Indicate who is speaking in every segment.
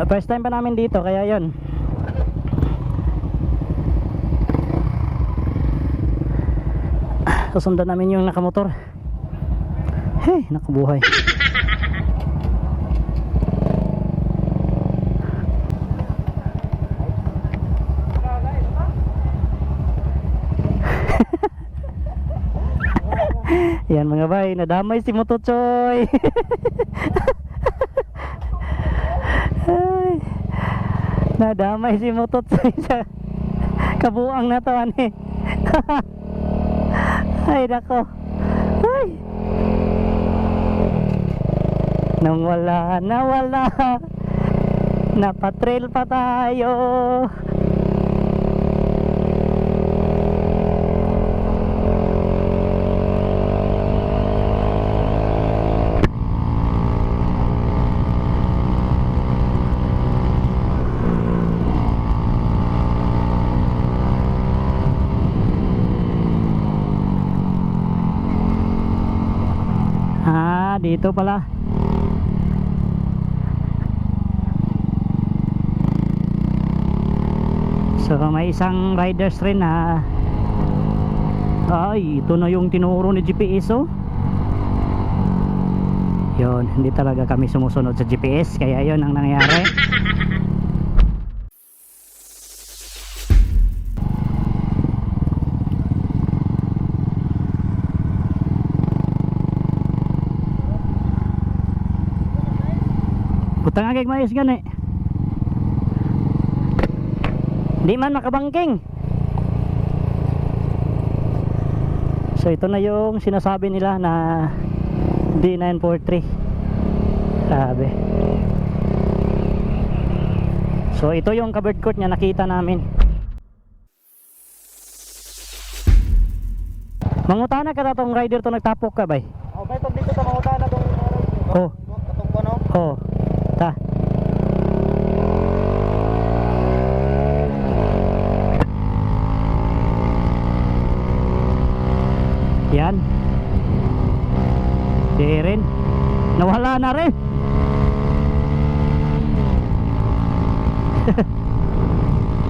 Speaker 1: First time pa namin dito, kaya yon. Susundan namin yung nakamotor. Hey, nakubuhay. Yan, mga bay, nadamay si Motochoy. Ay, nadamay si Motochoy sa kabuang na to, ani. Ay, nako. Ay. Nang wala na wala. Napatrail pa tayo. Ah, dito pala. So may isang riders rin na. Ay, ito na yung tinuro ni GPS, oh. Yun, hindi talaga kami sumusunod sa GPS, kaya yun ang nangyari. Putang agay mais gani. Di man makabangking. So ito na yung sinasabi nila na D943. Sabi. So ito yung covered court niya nakita namin. Mangutana ka tong rider to nagtapok ka bay.
Speaker 2: Oh, bay pag dito sa mangutana tong
Speaker 1: Oh.
Speaker 2: Katong kuno.
Speaker 1: Oh. Ta. Yan. Di rin. Nawala na rin.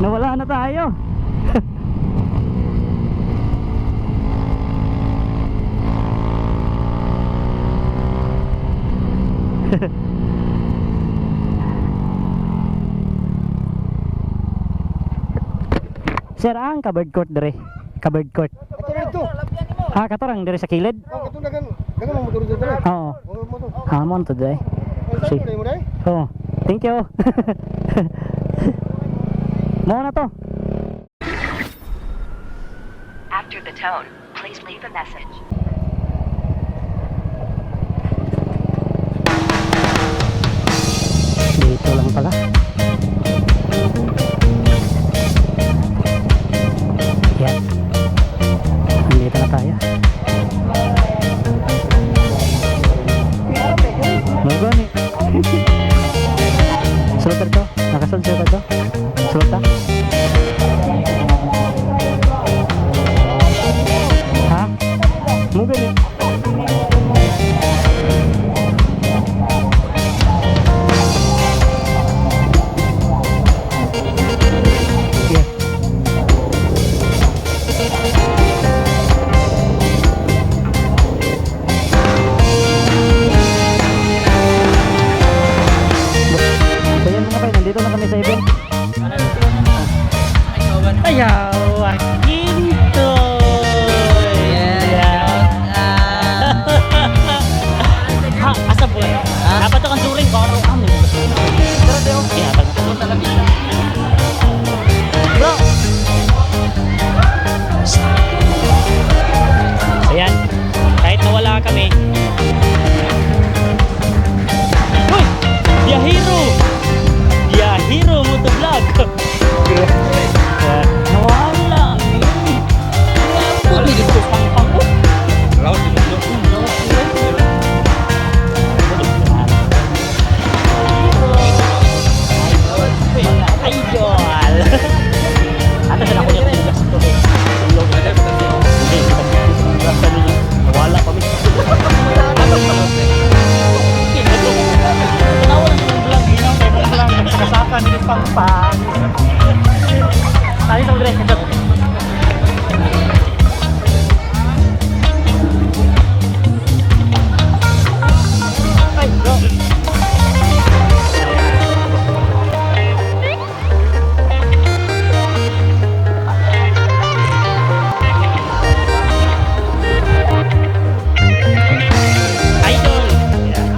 Speaker 1: Nawala na tayo. Sir, ang covered court dire. Covered court.
Speaker 2: Ato dito.
Speaker 1: Ah, katorang dire sa kilid.
Speaker 2: Oh, katong dagan. Dagan mo motor dito.
Speaker 1: Oo.
Speaker 2: Oh, motor.
Speaker 1: Hamon today.
Speaker 2: Ay,
Speaker 1: Sige.
Speaker 2: saan mo dai?
Speaker 1: Oh, thank you. Mo na to.
Speaker 3: After the tone, please leave a message.
Speaker 1: Dito lang pala. Yan. Nandito na tayo. Mo ni. Sulod to. Nakasun sila to. Sulod ta. Ha? Pangpang. Tayo sa dire. Ito. Ay, bro. Idol. Yeah.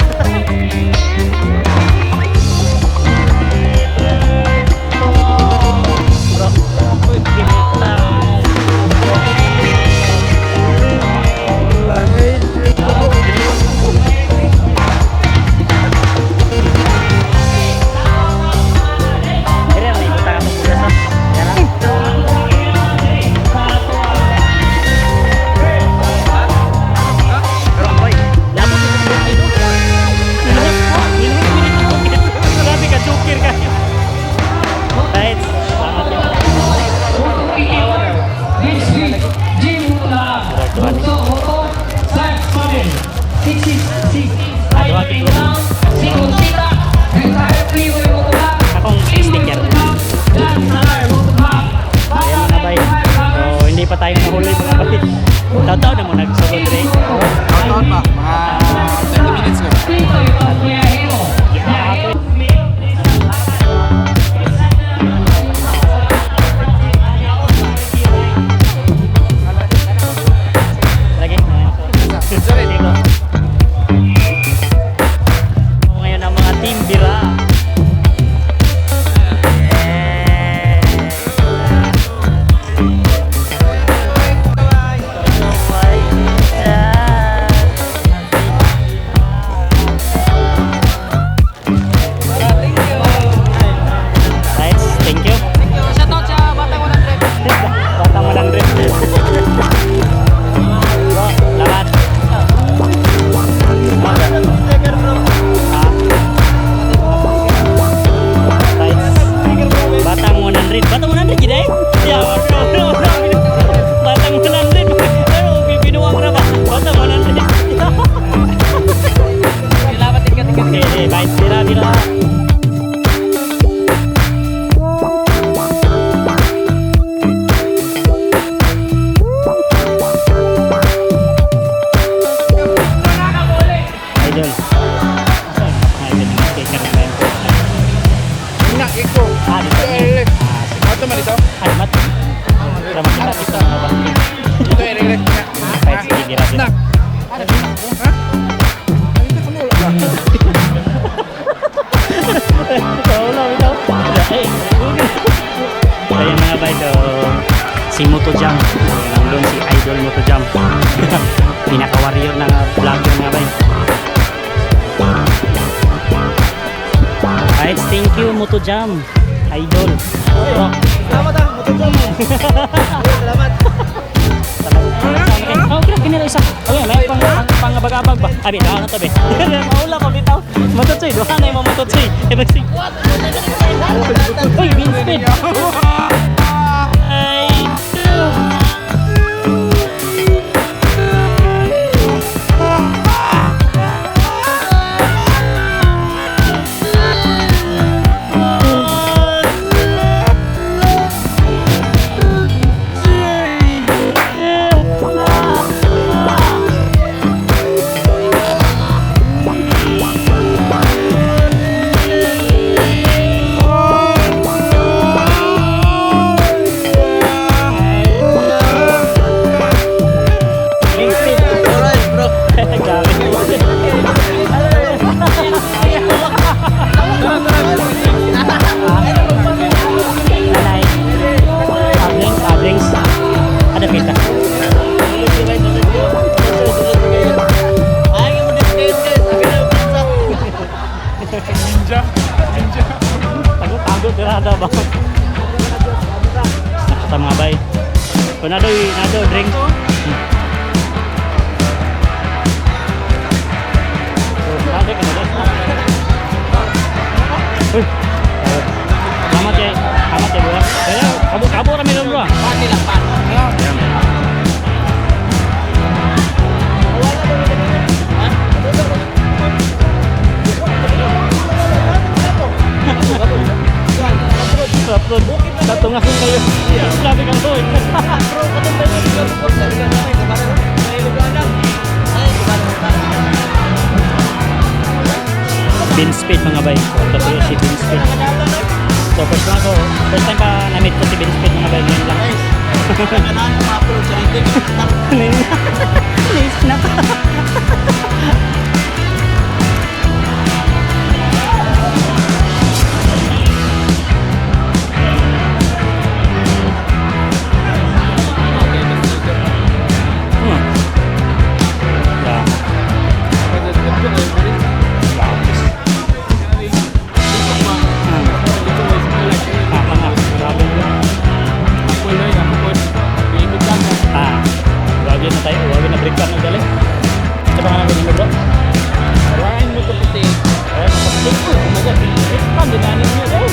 Speaker 1: Dire, may butang akong bugas, oh. Yan lang. Oy, labot ito sa idol. Niluhot ko, niluhot ko nito. Grabe ka, joker kayo. Right, salamat yun. Akong sticker. Ayan, mga bay. So, hindi pa tayo nahuli, mga bay. Taw-taw na mo nagsulod rin.
Speaker 2: Taon pa, mga 30 minutes na.
Speaker 1: Lagi. Dito. Ngayon ang mga team bira. Right, thank you.
Speaker 2: Shoutout sa Batang 100.
Speaker 1: Batang 100. Bro, labat. Ah. Right. Batang 100. Batang 100 gid eh. Ya, bro, bro, bro. Batang 100. Ano, pipinuwang na ba? Batang 100.
Speaker 2: Salamat din ka.
Speaker 1: Okay, bye. Bira, bira. Idol. Idol, yung sticker na yun.
Speaker 2: Na, iko.
Speaker 1: Ah, dito. Ah, sige.
Speaker 2: Ato man dito.
Speaker 1: Ay, mat. Para makita kita mga ba?
Speaker 2: Ito i-regress na.
Speaker 1: Kahit sige, bira, bira.
Speaker 2: Snack. Ha? Ano ito kuno?
Speaker 1: Wala, bitaw. Eh, ayan, mga bay, so, si Moto Jam. Nandun si Idol Moto Jam. Pinaka-warrior ng vlogger, mga bay. Alright, thank you, Moto Jam. Idol. Bro.
Speaker 2: Salamat ah, Moto Jam. Salamat.
Speaker 1: Oh, kira kinira isa. Okay, may pang pang pangabag-abag ba? Abi, daw na to be. Maula ko bitaw. Mototsoy, duha na imong mototsoy. Eh, magsig. Uy, bean speed. Ay, two. Bean speed.
Speaker 2: Alright, bro.
Speaker 1: Grabe. Nanay. Ablings, ablings. Ada kita.
Speaker 2: Ninja. Ninja.
Speaker 1: Tago-tago tirada ba? Snack sa mga bay. So, nado, nado, drink. Nado ka na doy. Uy. Salamat eh. Salamat eh, bro. Kaya, kabo-kabo rami lang, bro.
Speaker 2: Pati lang, pati.
Speaker 1: Ayan. Bin Speed, mga bay. So, ito po yung si Bin Speed. So first time pa na-meet ko si Bin Speed, mga bay, ngayon lang.
Speaker 2: Kailangan ma-upload sa rating.
Speaker 1: Nice na ka. Yeah. Tama nga. Grabe na. Ah, wagi na tayo. Wagi na break pa ng dali. Ito pa nga namin bro.
Speaker 2: Ryan mo to puti.
Speaker 1: Eh, makapit ko. Kumaga, break pa. Dinanin niya daw.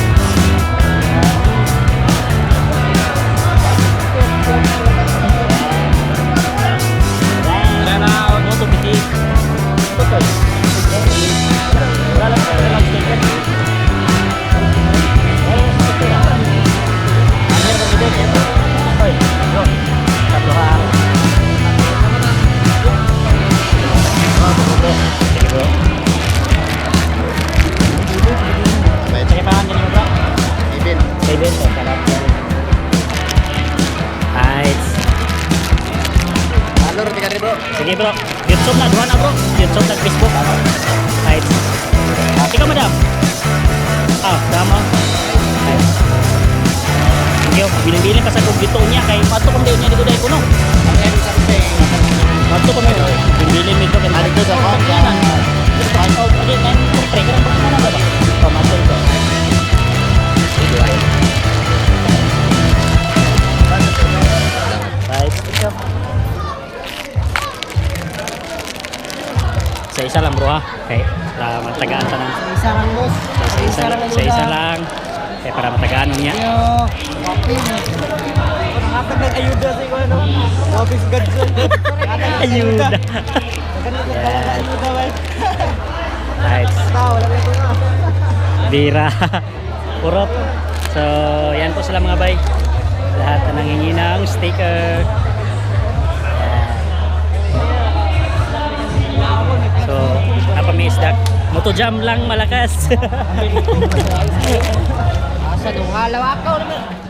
Speaker 2: Wala
Speaker 1: Mo to piti. Wala lang, wala lang sticker. Wala lang sticker, ah. Ano ba ito? Oy, bro. Tatlo ka. Sige, bro. Sige pa, ano bro?
Speaker 2: Ibin.
Speaker 1: Kevin, oh, sarap. Alright.
Speaker 2: Halo, roti ka bro.
Speaker 1: Sige, bro. YouTube na, duha na, bro. YouTube na Facebook. Alright. Ikaw, madam. Ah, dama. Alright. Thank you. Bilin-bilin pa sa kong dito niya. Kay pato kong niya dito dahil kuno.
Speaker 2: Ang end something.
Speaker 1: Pato ko niya. Bilin-bilin nito.
Speaker 2: Ano to sa kong?
Speaker 1: Oh, hindi, nine to three. Ganun ba? Ano ba? Tomato ito. Right. Sa isa lang, bro, ha? Okay. Para matagaan ta ng
Speaker 2: Isa lang, boss.
Speaker 1: Sa isa lang. Okay, para matagaan niya.
Speaker 2: Nakatag ng ayuda sa ikaw, no? Office Godson.
Speaker 1: Ayuda.
Speaker 2: Ayuda, bay.
Speaker 1: Right.
Speaker 2: Tao, wala na ito na.
Speaker 1: Bira. Purot. So, yan po sila, mga bay. Lahat na nanghingi ng sticker. Yan. So, apa may isdak. Moto jam lang malakas.
Speaker 2: Asa, dungalaw ako naman.